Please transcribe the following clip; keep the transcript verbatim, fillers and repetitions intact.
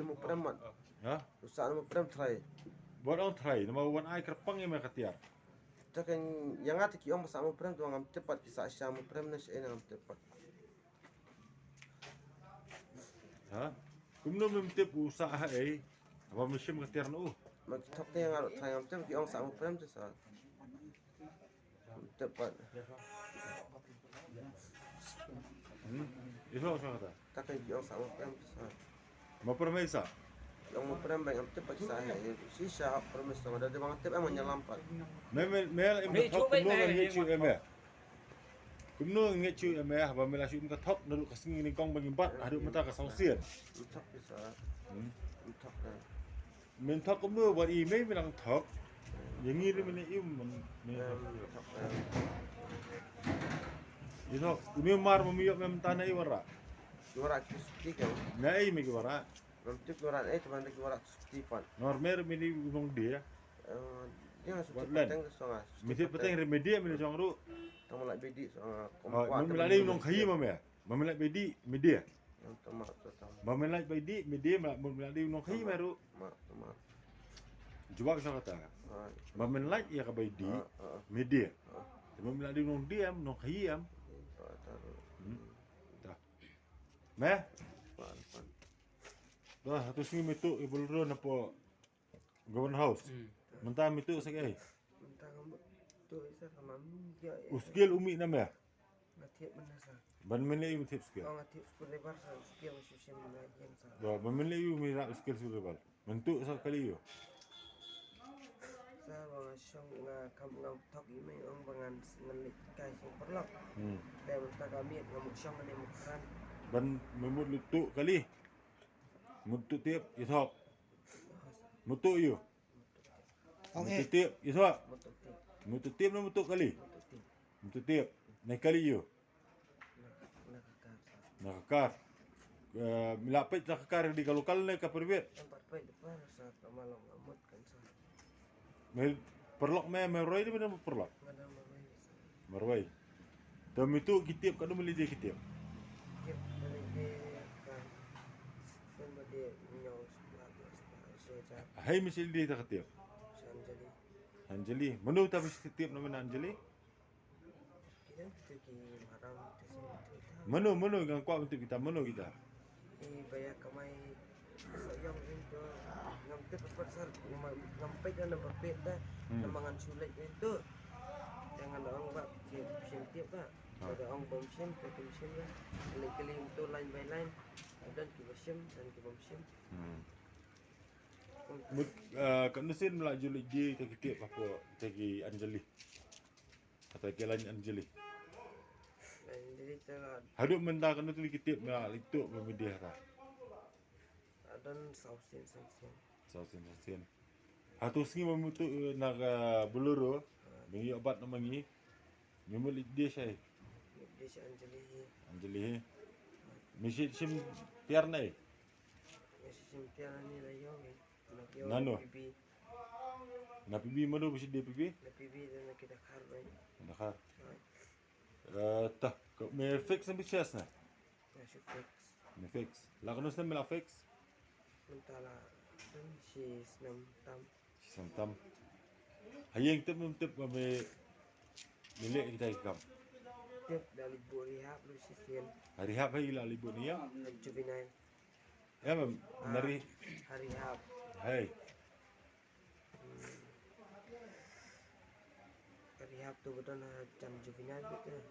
ne mo prem mat. Ha? U sah ne mo prem trai. Wat ong trai, namar wan ai kyrpang ïa me ka tiar. Te kan ïa nga te ki ong ba sah mo prem te ngam tip pat ki sah sha mo prem ne sha ei ne ngam tip pat. Ha? Kumno mem tip u sah ha ei? Haba me shim ka tiar na u. Ma ki thok te ïa nga ruh trai ngam tip ki ong sah mo prem te sah. Tepat. Hmm. Ito sa kata. Takan ki ong sah mo prem te sah. Mo prem sa. Ki ong mo prem ba ngam tip pat sah ha ei. Shi sha hap prem sa da de bang tip em nyalam pat. Me me me im Me thok chu kumno me ngan me ngi chu chu em ya. Kumno ngi chu em ya haba me la shu im ka thok na ruh ka sngi ni kong ba ngi bat haduh mynta ka sawsian. Thok te sah. Hmm. Thok te. Min thok kumno wat i mei min nang thok. Ïa ngi ri min i um min min thok. Em, thok, em. I thok uni mar ma mi yok mem tana i wara. Wara ki sukti ke. Na i mi ki wara. Mem tip wara ei teman ki wara sukti pan. Nor mer min i nong dia. Eh, dia sukti Wat len. Pateng ke songa. Mi tip pateng ri media min jong ru. Tang malak bedi songa. Oh, min la di nong khayi ma me. Ma min la bedi media. Tama, tama. Ba men lait bai di, me di ma, ba men lait di nong khayi ma ru. Ma, ma. Jubak sa kata. Ah. Ba men lait ïa ka bai di, ah, ah, me di. Ah. Ba men lait di nong di am, nong khayi am. Ah, ta ru. Hmm. Ta. Me? Pan, pan. Dah, tu sini me tu, ibu lu na po Government House. Hmm. Mynta me tu sa kaei? Mynta ka mut tu sa ka mam ya. U skill u mih na me? Nga thied mynta sa. Ban mynne ïa u thied skill? Oh, nga thied screwdriver sa, skill nga shu shim na ïing sa. Ba, ban mynne ïa u mih na skill screwdriver? Mynta sa kali ïa u? Sa ba nga shong nga kam nga thok ïa me ong ba ngan ngan leit kai shong paralok. Hmm. Te mynta ka miet nga mut shong ne mut kran. Ban me mut leit tu kali? Mut tu tip ïa thok. Mutu ïu. Ong eh. Mutu tip ïu thok. Mutu tip. Mutu tip na mutu kali. Mutu tip. Mutu tip. Na kali ïu. Na, na ka kar sa. Na ka kar. Eh, me la peit na ka kar di ka lokal ne ka private. Tempat peit depan sa ka malam ngamut kan sa. Me paralok me, me roi di me paralok. Nga dang marwei sa. Marwei. Te me tu ki tip, ka dum le di ki tip. Tip le di ka. Pun ba di nyau sebelah dua sebelah seja. Hai me si di ta ka tip. Sanjali. Anjali. Mano ta me si tip nama Anjali? Kita tu ki maram tu si tu. Mano, mano ngan kwah me tip kita, mano kita. Ni baya kamai Sa ïong ïong to ngam tip pat sir, ngam ngam peit na ba peit da. Hmm. Namar ngan shu leit ïong to. Te ngan da ong ba ki shim tip ba. Ah. Ba da ong bym shim, te kim shim da. Leit kylli to line by line. Don kiba shim, don ki bym shim. Hmm. Mut, eh, katno sien me la ju leit die ïa ki tip hapoh ïa ki Anjali. Kata ki line Anjali. Anjali te la. Haduh mynta katno tylli ki tip me la leit tuh ba me die hata? Don saw sien, saw sien. Saw sien, saw sien. Hato sngi ba me tuh, eh, na ka Bolero, ah, me ïoh bat na ma ngi. Me mut leit die shai. Leit die sha Anjali hi. Anjali hi. Me shim tiar nai? Me shim tiar nai la ïoh hi. Na ïoh nano? Na P B. Na P B mano ba shim die P B? Na P B da na ki Dakar bai. Dakar. Bai. Eh, ta, ko me fix na bichas na? Na shu fix. Me fix. La katno snem me la fix? Mynta la don shi snem tam. Shi snem tam. Ha ïeng tip mem tip ba me, me leh kita ki kam? Tip da leit buh rehab ruh shisien. Ha rehab hi la leit buh ne ïa? Juvenile. Ïa mem, ah, na re- ha rehab. Hei. Hmm. Rehab to ba don ha jan juvenile beit.